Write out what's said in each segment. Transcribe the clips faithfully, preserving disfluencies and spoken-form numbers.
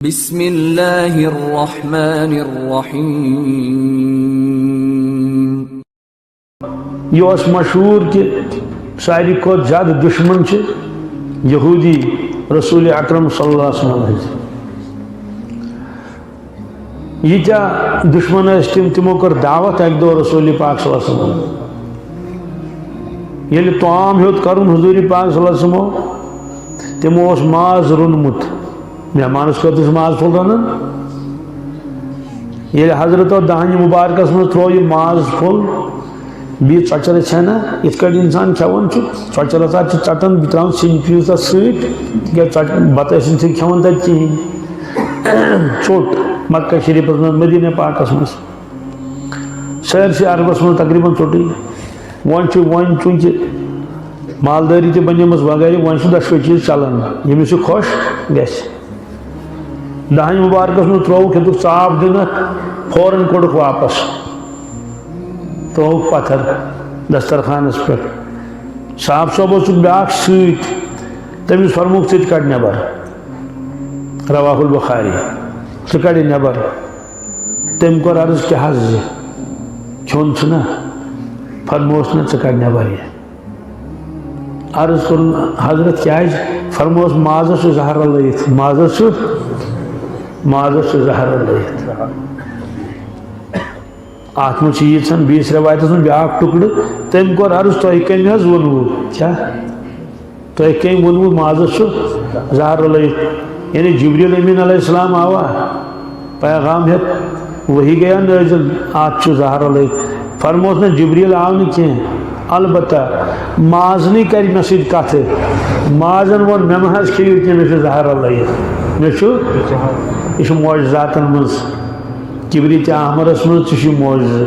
بسم الله الرحمن الرحيم. یہِ اوس مشہوٗر کہِ ساروی کھۄتہٕ زیادٕ دُشمن چھِ یہوٗدی رسول اکرم صلی اللہ علیہ وسلم ہٕنٛدۍ۔ ییٖتیٛاہ دُشمن ٲسۍ تِم، تِمو کٔر دعوت اکہِ دۄہ رسول پاک صلی اللہ علیہ وسلم۔ ییٚلہِ طعام ہیوٚت کرُن حضوٗرِ پاک صلی اللہ علیہ وسلمو، تِمو اوس ماز روٚنمُت۔ مہمانس خٲطرٕ چھُ ماز پھوٚل رنان۔ ییٚلہِ حضرتو دہنہِ مبارکس منٛز ترٛوو یہِ ماز پھوٚل، بیٚیہِ ژۄچہِ رژھِ ہنا، یِتھ کٲٹھۍ انسان کھٮ۪وان چھُ، ژۄچہِ رژھا چھِ ژٹان، بیٚیہِ ترٛاوان سِنۍ پیٖس تتھ سۭتۍ، تِکیازِ ژۄچہِ، بتہٕ ٲسۍ نہٕ تِم کھٮ۪وان تتہِ کِہیٖنۍ۔ ژوٚٹ مکہ شریفس منٛز، مدینہ پاکس منٛز۔ سٲرسٕے عربس منٛز تقریباً ژوٚٹٕے۔ وۄنۍ چھُ، وۄنۍ چوٗنٛکہِ مالدٲری تہِ بنیمٕژ وغٲرٕ، وۄنۍ چھُ دۄشوے چیٖز چلان، ییٚمِس یہِ خۄش گژھِ۔ دہنہِ مبارکس منٛز ترٛووُکھ، ہیوٚتُکھ ژاپ دِنہٕ، فوراً کوٚڑُکھ واپس، ترٛووُکھ پتھر دسترخوانس پٮ۪ٹھ۔ صاحب صٲب اوسُکھ بیٛاکھ سۭتۍ، تٔمِس فرمووُکھ، "ژٕ تہِ کڑ نٮ۪بر۔" رواه البخاری۔ "ژٕ کڑ یہِ نٮ۪بر۔" تٔمۍ کوٚر عرض، "کیٛاہ حظ یہِ؟" کھیوٚن چھُنہ؟ فرمووُس، "نہ، ژٕ کڑ نٮ۪بر یہِ۔" عرض کوٚرُن، "حضرت، کیٛازِ؟" فرمووُس، "مازَس چھُ زہر رلٲیِتھ، مازَس چھُ، مازَس چھُ زہر رلٲیِتھ۔" اَتھ منٛز چھِ ییٖژہن بیٚیِس رٮ۪وایتَس منٛز بیٛاکھ ٹُکڑٕ، تٔمۍ کوٚر عرض، "تۄہہِ کٔمۍ حظ ووٚنوُ؟ کیٛاہ؟ تۄہہِ کٔمۍ ووٚنوُ مازَس چھُ زہر رلٲیِتھ؟" یعنی جبریل امین علیہ السلام آوا پیغام ہیٚتھ، وحی گٔیا نٲزِل، اَتھ چھُ زہر رلٲیِتھ۔ فرمووُس نہ، جبریل آو نہٕ کینٛہہ، البتہ مازنٕے کرِ مےٚ سۭتۍ کتھٕ۔ مازن ووٚن، "مےٚ مہ حظ کھیٚیِو کینٛہہ، مےٚ چھُ زہر رلٲیِتھ، مےٚ چھُ۔" یہِ چھُ معجزاتن منٛز، کبریت احمرس منٛز تہِ چھُ یہِ معجزٕ۔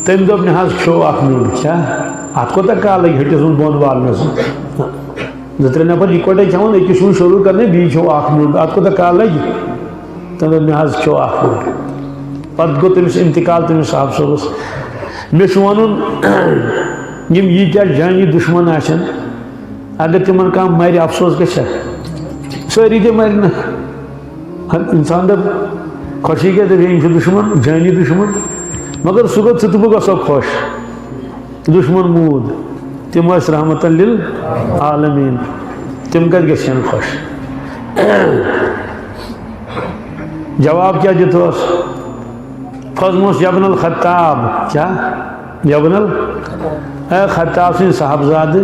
تٔمۍ دوٚپ، "مےٚ حظ کھیوٚو اکھ میوٚنٛڈ۔" کیٛاہ؟ اَتھ کوٗتاہ کال لگہِ ۂٹِس منٛز بۄن والنَس؟ زٕ ترٛےٚ نفر یِکوَٹَے کھٮ۪وان، أکِس چھُنہٕ شروٗع کرنٕے، بیٚیہِ کھیوٚو اکھ میوٚنٛڈ، اَتھ کوٗتاہ کال لگہِ؟ تٔمۍ دوٚپ، "مےٚ حظ کھیوٚو اکھ میوٚنٛڈ۔" پتہٕ گوٚو تٔمِس انتقال، تٔمِس صاحب صٲبَس۔ مےٚ چھُ وَنُن، یِم ییٖتیٛاہ جٲنی دُشمن آسن، اگر تِمن کانٛہہ مرِ، افسوس گژھِ؟ سٲری تہِ مرِ نہٕ۔ انسان دپ، خۄشی کیٛاہ دپہِ، یِم چھِ دُشمن، جٲنی دُشمن۔ مگر سُہ گوٚو، ژٕ تہٕ بہٕ گژھو خۄش۔ دُشمن موٗد، تِم ٲسۍ رحمتن للعالمین، تِم کتہِ گژھن خۄش؟ جواب کیٛاہ دیُتہوس؟ فرموس، "یبن الخطاب"، کیٛاہ؟ "یبن ال-"، اے خطاب سٕنٛدۍ صاحبزادٕ،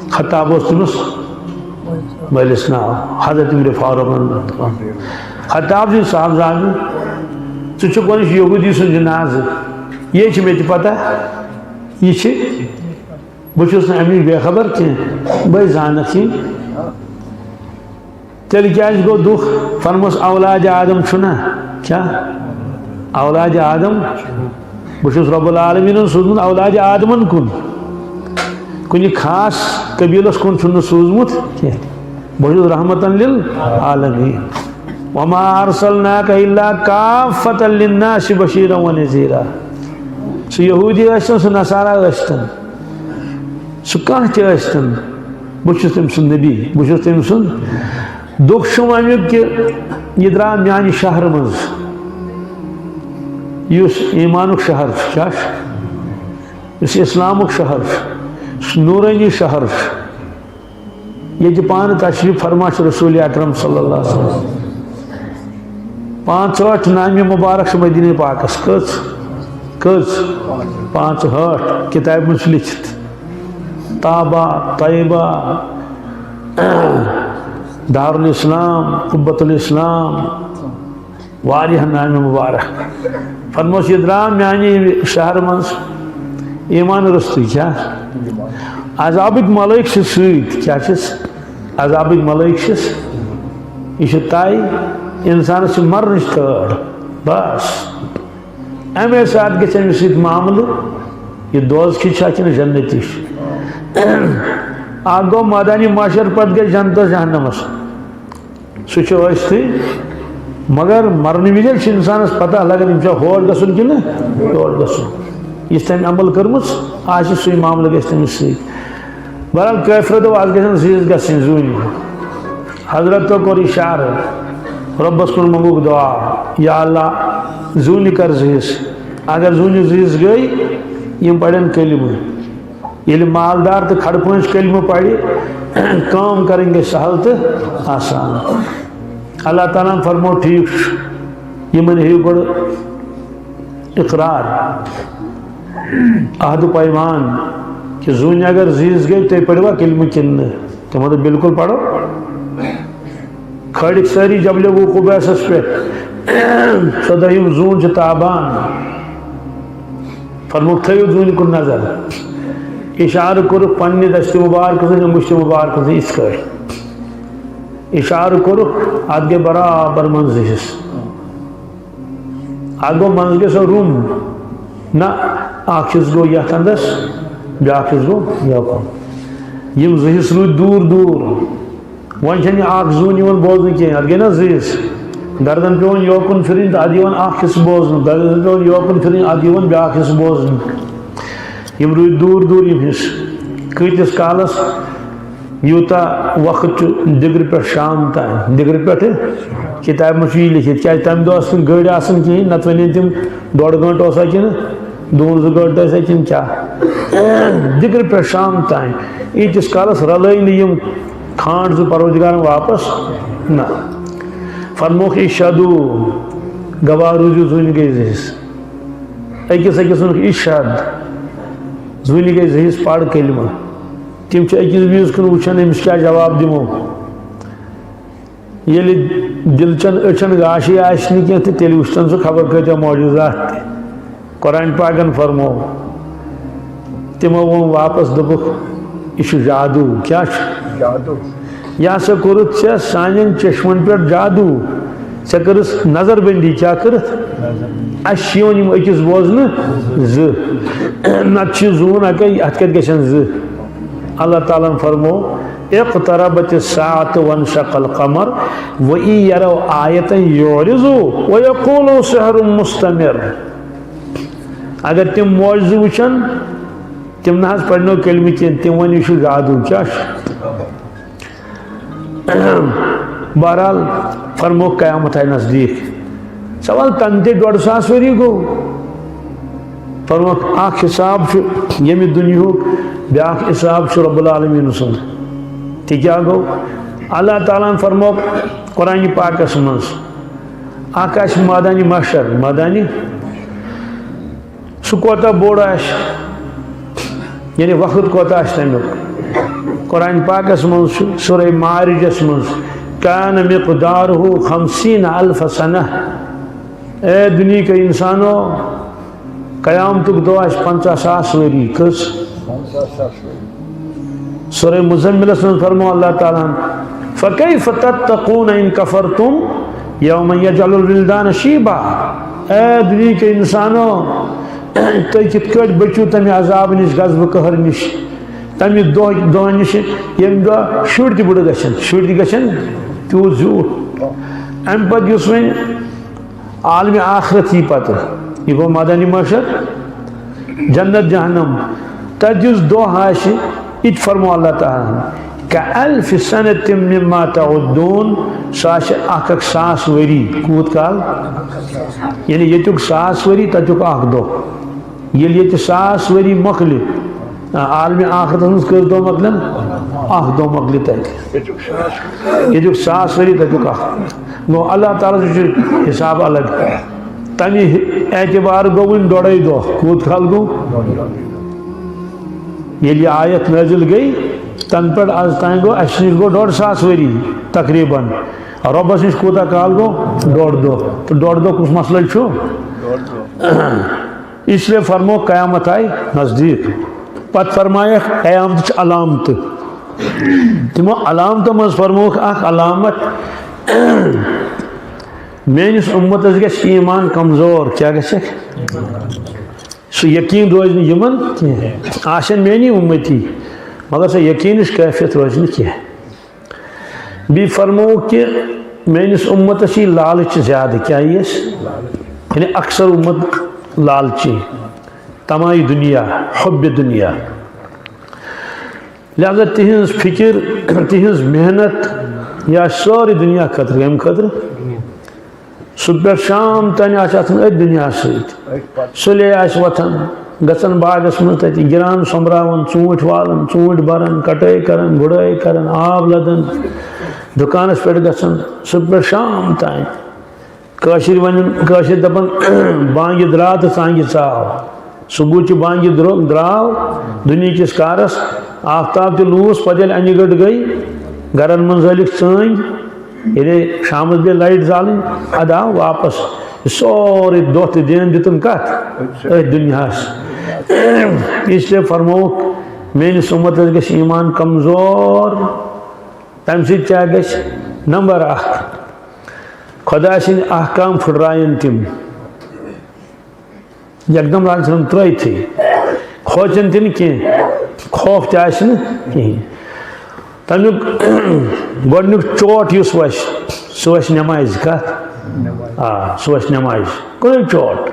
خطاب اوس تٔمِس مٲلِس ناو، حضرت عمر فاروق۔ خطاب سٕنٛدۍ صاحبزادٕ، ژٕ چھُکھ گۄڈٕنِچ یہوٗدی سُنٛد جنازٕ، یے چھِ مےٚ تہِ پتہ، یہِ چھِ، بہٕ چھُس نہٕ اَمہِ نِش بے خبر کینٛہہ، بہٕ زانَکھ یہِ۔" تیٚلہِ کیٛازِ گوٚو دُکھ؟ فرموس، اولاد آدم چھُنا؟ کیٛاہ؟ اولاد آدم۔ بہٕ چھُس رب العالمیٖنَن سوٗزمُت اولاد آدمَن کُن۔ کُنہِ خاص قبیٖلَس کُن چھُنہٕ سوٗزمُت کینٛہہ۔ بہٕ چھُس رحمتاً للعالمیٖن۔ وما ارسلناک الا کافة للناس بشیرا و نذیرا۔ سُہ یہوٗدی ٲسۍتَن، سُہ نصارا ٲسۍتَن، سُہ کانٛہہ تہِ ٲسۍتَن، بہٕ چھُس تٔمۍ سُنٛد نبی، بہٕ چھُس تٔمۍ سُنٛد۔ دُکھ چھُم اَمیُک کہِ یہِ درٛاو میٛانہِ شہرٕ منٛز، یُس ایٖمانُک شہر چھُ، کیٛاہ چھُ؟ یُس اِسلامُک شہر چھُ، یُس نوٗرٲنی شہر چھُ، ییٚتہِ پانہٕ تشریٖف فرما چھُ رسول اکرم صلی اللہ علیہ وسلم۔ پانٛژھ ٲٹھ نامہِ مبارک چھِ مدیٖنہ پاکس۔ کٔژ؟ کٔژ؟ پانٛژھ ٲٹھ۔ کِتابہِ منٛز چھُ لیٚکھِتھ۔ طابہ، طیبہ، دارالاسلام، قبۃ الاسلام، واریاہ نامہِ مبارک۔ فرموس، یہِ درٛاو میٛانہِ شہرٕ منٛز ایٖمان روٚستُے۔ کیٛاہ؟ عذابٕکۍ ملٲیِک چھِ سۭتۍ۔ کیٛاہ چھِس؟ عذابٕکۍ ملٲیِک چھِس۔ یہِ چھُ طے، اِنسانَس چھِ مرنٕچ تٲر۔ بس۔ اَمے ساتہٕ گژھِ أمِس سۭتۍ معاملہٕ، یہِ دوزخی چھا کِنہٕ جنتی چھُ۔ اَکھ گوٚو مٲدانِ محشر، پتہٕ گژھِ جنتَس جہنمَس۔ سُہ چھُ ٲستھٕے، مگر مرنہٕ وِزِ چھِ اِنسانَس پتہ لگان، أمِس چھا ہور گژھُن کِنہٕ یور گژھُن۔ یُس تٔمۍ عمل کٔرمٕژ آسہِ، سُے معاملہٕ گژھِ تٔمِس سۭتۍ۔ بہرحال، کٲفرو دوٚپ، از گژھن زٕ حصہٕ گژھٕنۍ زوٗنہِ۔ حضرتو کوٚر اشارٕ، رۄبس کُن منٛگُکھ دعا، یا اللہ، زوٗنہِ کر زٕ حصہٕ۔ اگر زوٗنہِ زٕ حصہٕ گٔے، یِم پرن کلمہٕ۔ ییٚلہِ مالدار تہٕ کھڑٕ پٲنٛسہِ کلمہٕ پرِ، کٲم کرٕنۍ گژھِ سہل تہٕ آسان۔ اللہ تعالیٰ ہن فرموو، ٹھیٖک چھُ، یِمن ہیٚیِو گۄڈٕ اقرار، عہد و پیمان، کہ زوٗنہِ اگر زٕ حصہٕ گٔے، تُہۍ پٔرِوا کلمہٕ کِنہٕ نہٕ؟ تِمو دوٚپ، بِلکُل پرو۔ کھٲلِکھ سٲری جبل وقوع بیسس پٮ۪ٹھ۔ ژۄدٲہِم زوٗن چھِ تابان۔ فرمووُکھ، تھٲیِو زوٗنہِ کُن نظر۔ اِشارٕ کوٚرُکھ پننہِ دستہِ مُبارکہٕ سۭتۍ، مُشتہِ مُبارکہٕ سۭتۍ، یِتھ کٲٹھۍ۔ اِشارٕ کوٚرُکھ، اَتھ گٔے برابر منٛزٕ حصہٕ۔ اَتھ گوٚو منٛزٕ گٔے سۄ روٚم۔ نہ، اَکھ حصہٕ گوٚو یَتھ اَندَس، بیٛاکھ حصہٕ گوٚو یَپٲرۍ۔ یِم زٕ حصہٕ روٗدۍ دوٗر دوٗر۔ وۄنۍ چھَنہٕ یہِ اَکھ زوٗن یِوان بوزنہٕ کینٛہہ، اَتھ گٔے نہ زٕ حصہٕ۔ گردن پٮ۪وان یوکُن پھِرٕنۍ تہٕ اَدٕ یِوان اَکھ حصہٕ بوزنہٕ، گردن پٮ۪وان یوکُن پھِرٕنۍ، اَدٕ یِوان بیٛاکھ حصہٕ بوزنہٕ۔ یِم روٗدۍ دوٗر دوٗر یِم حصہٕ۔ کۭتِس کالَس؟ یوٗتاہ وقت چھُ دِگرٕ پٮ۪ٹھ شام تام، دِگرٕ پٮ۪ٹھٕ کِتابہِ منٛز چھُ یہِ لیکھِتھ، کیٛازِ تَمہِ دۄہ ٲس نہٕ گٔرۍ آسان کِہیٖنۍ، نَتہٕ وَنہِ تِم ڈۄڈ گٲنٛٹہٕ اوسا کِنہٕ دوٗن زٕ گٲنٛٹہٕ ٲسۍ کِنہٕ کیٛاہ؟ دِگرٕ پٮ۪ٹھ شام تام۔ ییٖتِس کالَس رَلٲے نہٕ یِم کھانٛٹ زٕ پروردگارَن واپَس نہ۔ فرمووُکھ، اشہدو، گواہ روٗزِو، زوٗنہِ گٔے زٕ حصہٕ۔ أکِس أکِس ووٚنُکھ، اشہد، زوٗنہِ گٔے زٕ حصہٕ، پَر کلمہٕ۔ تِم چھِ أکِس بیٚیِس کُن وٕچھان، أمِس کیٛاہ جواب دِمو۔ ییٚلہِ دِلچن أچھن گاشٕے آسہِ نہٕ کینٛہہ، تہٕ تیٚلہِ وٕچھتن سُہ خبر کۭتیٛاہ معجزات تہِ۔ قرآن پاکن فرموو، تِمو ووٚن واپس، دوٚپُکھ، یہِ چھُ جادوٗ۔ کیٛاہ چھُ؟ جادوٗ۔ یہِ ہسا کوٚرُتھ ژےٚ سانٮ۪ن چشمن پٮ۪ٹھ جادوٗ۔ ژےٚ کٔرٕس نظر بندی۔ کیٛاہ کٔرٕتھ؟ نظر بندی۔ اَسہِ چھِ یِوان یِم أکِس بوزنہٕ زٕ۔ نتہٕ چھِ زوٗن اَکے، اَتھ کَتہِ گژھن زٕ؟ اللہ تعالیٰ ہن فرموو، اقتربت الساعة وانشق القمر وإن يروا آية يعرضوا ويقولوا سحر مستمر۔ اگر تِم معجزٕ وٕچھن، تِم نہ حظ پرنو کلمہٕ کینٛہہ، تِم وَنہِ، یہِ چھُ جادوٗ، کیٛاہ چھُ؟ بہرحال، فرمووُکھ، قیامت آیہِ نزدیٖک۔ سوال، تَنہٕ تہِ ڈۄڈ ساس ؤری گوٚو۔ فرمووُکھ، اکھ حساب چھُ ییٚمہِ دُنیاہُک، بیٛاکھ حساب چھُ رب العالمین سُنٛد۔ تہِ کیٛاہ گوٚو؟ اللہ تعالیٰ ہن فرموو قرآن پاکس منٛز، اکھ آسہِ مٲدانِ محشر، مٲدانِ سُہ کوتاہ بوٚڑ آسہِ، یعنی وقت کوتاہ آسہِ تَمیُک۔ قرآن پاکس منٛز چھُ سورہ معارجس منٛز، کان مقدارہ خمسین الف سنہ۔ اے دُنیہٕکۍ انسانو، قیامتُک دۄہ آسہِ پنٛژاہ ساس ؤری۔ کٔژ؟ سورہ مزملس منٛز فرموو اللہ تعالیٰ ہن، فکیف تتقون ان کفرتم یوما یجعل الولدان شیبا۔ اے دُنیہٕکۍ انسانو، تُہۍ کِتھ کٲٹھۍ بٔچِو تَمہِ عذابہٕ نِش، غضبہٕ قہر نِش، تَمہِ دۄہ، دۄہ نِش، ییٚمہِ دۄہ شُرۍ تہِ بٕڑٕ گژھن، شُرۍ تہِ گژھن تیوٗت زیوٗٹھ۔ اَمہِ پتہٕ یُس وۄنۍ عالمِ آخرت یی پتہٕ، یہِ گوٚو مٲدانِ محشر، جنت جہنم۔ تتہِ یُس دۄہ آسہِ، یہِ تہِ فرموو اللہ تعالیٰ ہن، کالف سنة مما تعدون، سُہ آسہِ اکھ اکھ ساس ؤری۔ کوٗت کال؟ یعنی ییٚتیُک ساس ؤری، تتیُک اکھ دۄہ۔ ییٚلہِ ییٚتہِ ساس ؤری مۄکلہِ، آ، عالمِ آخرتس منٛز کٔژ دۄہ مۄکلن؟ اکھ دۄہ مۄکلہِ تتہِ۔ ییٚتیُک ساس ؤری، تتیُک اکھ۔ گوٚو، اللہ تعالیٰ سُنٛد چھُ حساب الگ۔ تمہِ اعتبار گوٚو وُنہِ ڈۄڈے دۄہ۔ کوٗت کال گوٚو؟ ییٚلہِ یہِ آیت نٲزِل گٔے، تنہٕ پٮ۪ٹھ از تام گوٚو، اسہِ نِش گوٚو ڈۄڈ ساس ؤری تقریباً۔ رۄبس نِش کوٗتاہ کال گوٚو؟ ڈۄڈ دۄہ۔ تہٕ ڈۄڈ دۄہ کُس مسلے چھُ؟ اس لیے فرموو، قیامت آیہِ نزدیٖک۔ پتہٕ فرمایکھ، قیامتٕچ علامتہٕ۔ تِمو علامتو منٛز فرمووُکھ اکھ علامت، میٲنِس اُمتس گژھِ ایمان کمزور۔ کیٛاہ گژھٮ۪کھ؟ سُہ یقین روزِ نہٕ یِمن کینٛہہ۔ آسن میٲنی اُمتی، مگر سۄ یقینٕچ کیفیت روزِ نہٕ کینٛہہ۔ بیٚیہِ فرمووُکھ کہِ میٲنِس اُمتس یی لالچ زیادٕ۔ کیٛاہ یِیَس؟ یعنی اکثر اُمت لالچی، طمع دنیا، حب دنیا۔ لہذا تِہنٛز فکر، تِہنٛز محنت، یہِ آسہِ سٲرٕے دُنیا خٲطرٕ۔ کَمہِ خٲطرٕ؟ صبح پٮ۪ٹھ شام تام آسہِ اَتھن أتھۍ دُنیاہَس سۭتۍ۔ سُلے آسہِ وۄتھان، گژھان باغس منٛز، تَتہِ گِران سۄمبراوان، ژوٗنٛٹھۍ والان، ژوٗنٛٹھۍ بران، کٹٲے کران، گُڈٲے کران، آب لدان، دُکانس پٮ۪ٹھ گژھان، صبح پٮ۪ٹھ شام تام۔ کٲشِرۍ ونان، کٲشِرۍ دپان، بانگہِ درٛاو تہٕ ژانگہِ ژاو۔ صبحٕچہِ بانگہِ درٛو-، درٛاو دُنیہکِس کارس، آفتاب تہِ لوٗس، پتہٕ ییٚلہِ انہِ گٔٹ گٔے، گرن منٛز زٲلِکھ ژٲنگۍ، ییٚلے شامس بیٚیہِ لایٹ زالٕنۍ، ادٕ آو واپس۔ یہِ سورُے دۄہ تہٕ دِن دِتُن کتھ؟ أتھۍ دُنیاہس۔ اس لیے فرمووُکھ، میٲنِس اُمتس گژھِ ایمان کمزور۔ تمہِ سۭتۍ کیٛاہ گژھِ؟ نمبر اکھ، خۄداے سٕنٛدۍ احکام پھٕٹراون تِم۔ یکدم لاگن تِم ترٲوتھٕے۔ کھوژن تہِ نہٕ کینٛہہ، خوف تہِ آسہِ نہٕ کِہیٖنۍ۔ تمیُک گۄڈنیُک چوٹ یُس وَسہِ، سُہ وَسہِ نٮ۪مازِ۔ کَتھ؟ آ، سُہ وَسہِ نٮ۪مازِ۔ کٕہٕنۍ چوٹ۔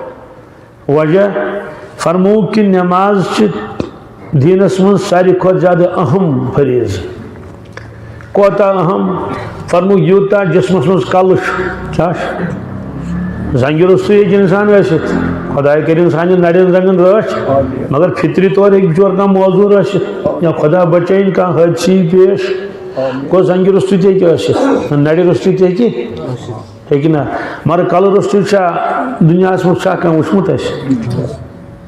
وجہ فرمووُکھ کہِ نٮ۪ماز چھِ دیٖنَس منٛز ساروی کھۄتہٕ زیادٕ اہم فریضہٕ۔ کوتاہ اہم؟ فرمووُکھ، یوٗتاہ جسمَس منٛز کَلہٕ چھُ، کیٛاہ چھُ؟ زنٛگہِ روٚستُے ہیٚکہِ اِنسان ٲسِتھ، خۄداے کٔرِنۍ سانٮ۪ن نَرٮ۪ن زنٛگَن رٲچھ، مگر فطری طور ہیٚکہِ بِچور کانٛہہ معذوٗر ٲسِتھ، یا خۄدا بچٲیِن کانٛہہ حٲدثہٕ یی پیش۔ گوٚو زنٛگہِ روٚستُے تہِ ہیٚکہِ ٲسِتھ، نَرِ روٚستُے تہِ ہیٚکہِ۔ ہیٚکہِ نا؟ مگر کَلہٕ روٚستُے چھا دُنیاہَس منٛز چھا کانٛہہ وٕچھمُت اَسہِ؟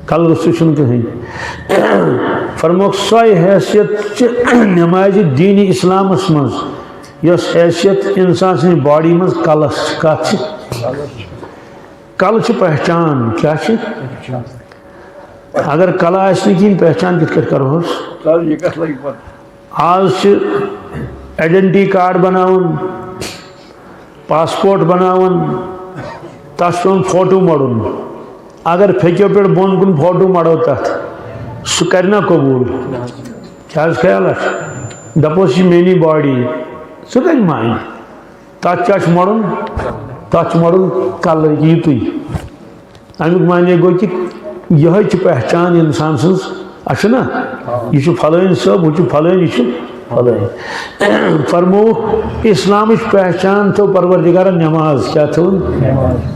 کَلہٕ روٚستُے چھُنہٕ کٕہٕنۍ۔ فرموکھ، سۄے حیثیت چھِ نٮ۪مازِ دیٖنِ اِسلامَس منٛز، یۄس حیثیت اِنسان سٕنٛدِ باڈی منٛز کَلَس چھِ۔ کَتھ چھِ؟ کَلہٕ چھِ پہچان۔ کیٛاہ چھِ؟ اگر کَلہٕ آسہِ نہٕ کِہیٖنۍ، پہچان کِتھ کٲٹھۍ کَرٕہوس؟ سر، یہِ کَتھ لَگہِ پَتہٕ؟ آز چھِ آیڈنٹی کارڈ بناوان، پاسپورٹ بناوان، تَتھ چھُ پٮ۪وان فوٹو مَڑُن۔ اگر پھیٚکیو پٮ۪ٹھ بۄن کُن فوٹو مَڑو تَتھ، سُہ کَرِ نا قبوٗل؟ کیٛاہ حظ خیال چھُ؟ دَپوس، یہِ میٛٲنی باڈی، سُہ کَتہِ مانہِ؟ تَتھ کیٛاہ چھُ مَڑُن؟ تَتھ چھُ مَڑُن کَلہٕ یِتُے۔ اَمیُک معنی گوٚو کہِ یِہوٚے چھِ پہچان اِنسان سٕنٛز۔ اَسہِ چھُنہ، یہِ چھُ فلٲنۍ صٲب، ہُہ چھُ فلٲنۍ، یہِ چھُ فلٲنۍ۔ فرمووُکھ، اِسلامٕچ پہچان تھٲو پروردگارن نٮ۪ماز۔ کیٛاہ تھٲوٕن؟ نٮ۪ماز۔